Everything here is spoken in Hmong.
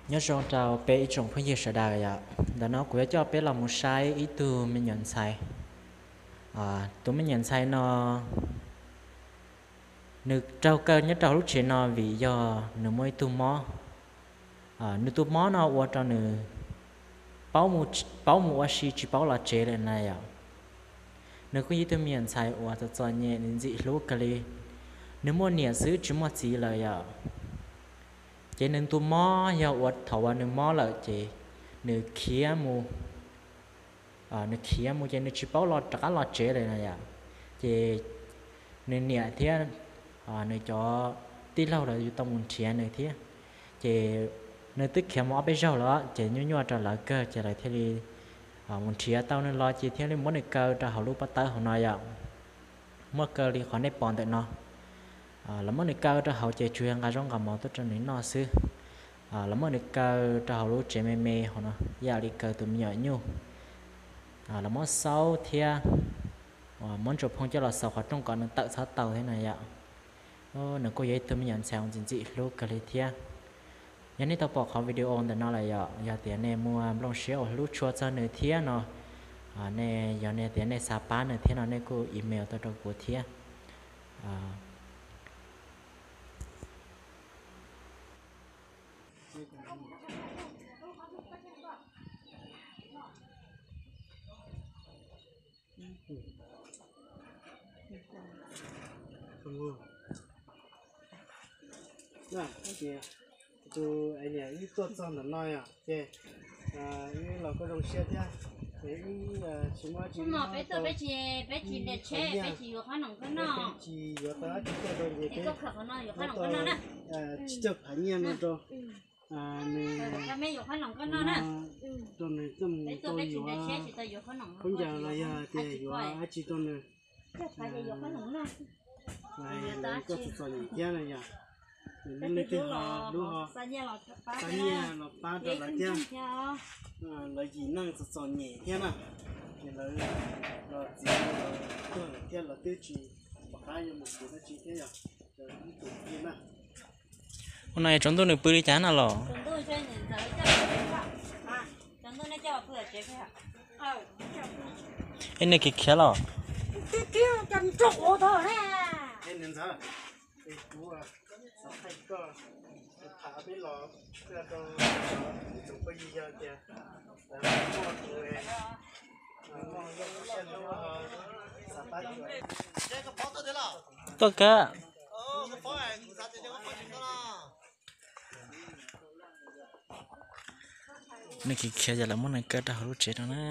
Nyob zoo rau peb ib tsoom phooj ywg sawv daws yom, ntawm no kuv yuav coj peb los mus saib ib tug me nyuam ntxhais. Tus me nyuam ntxhais no nws raug kaw nyob rau hauv lub tsev no vim yog nws muaj ib tug mob. Nws tus mob no ua rau nws paub mus ua si tsis paub los tsev lawm na yom. Nws kuj yog ib tug me nyuam ntxhais uas txom txom nyem ntxim hlub kawg li. Nws muaj niam xwb tsis muaj txiv lawm yom. Ces nws tus mob yog ua thaum uas nws mob lawm ces nws khiav mus, nws khiav mus ces nws tsis paub los rov qab los tsev lawm na yom. Ces nws niam thiab nws cov tij laug lawv yuav tau mus nrhiav nws thiab. Ces nws twb khiav mus ob peb zaug lawm ces nyuaj nyuaj rau lawv kawg ces lawv thiaj li mus nrhiav tau nws los ces thiaj li muab nws kaw rau hauv lub pob tawb hauv no yom. Muab kaw li qhov nej pom ntawm no. Lawv muab nws kaw rau hauv ces tsuas yog nqa zaub nqa mov tuaj rau nws noj xwb. Lawv muab nws kaw rau hauv lub tsev me me hauv no ib yam li kaw tus me nyuam nyuj. Lawv muab xaub thiab muab ntsuas phooj coj los xaus qhov rooj kom nws tawm txhob tau thiab na yom. Nws kuj yog ib tug me nyuam ntxhais uas ntxim ntxim hlub kawg li thiab. Yog nej tau pom qhov video ntawm no lawm yom, yog tias nej muaj nplooj siab uas hlub tshua txog nws thiab no, nej yog nej tias nej xav pab nws thiab no nej kuj email tuaj rau kuv thiab. Tus niam wb tuaj txog ntawm no yom, ces wb los koj zoo siab thiab, ces wb tsis muaj dab tsi, peb tsis yuav tau dab tsi tuaj rau ces peb muab tau tsib caug phav nyiaj no rau nws, rau nws coj mus tau yuav khaub ncaws los yog tias yuav dab tsi rau nws. Lawv koj txom txom nyem thiab na yom, ces lub neej twg ho lub ho xa nyiaj los pab rau lawv thiab. Lawv yim neej txom txom nyem thiab na, ces lawv los txiv lawv tuag lawm thiab lawv twb tsis pom qab yuav mus txiv dab tsi thiab yom. Ua no es tsaus ntuj nws pw li cas na los? Es nej khiav khiav los? Tuaj kawg. Nej khiav khiav ces lawv muab nws kaw rau hauv lub tsev no na.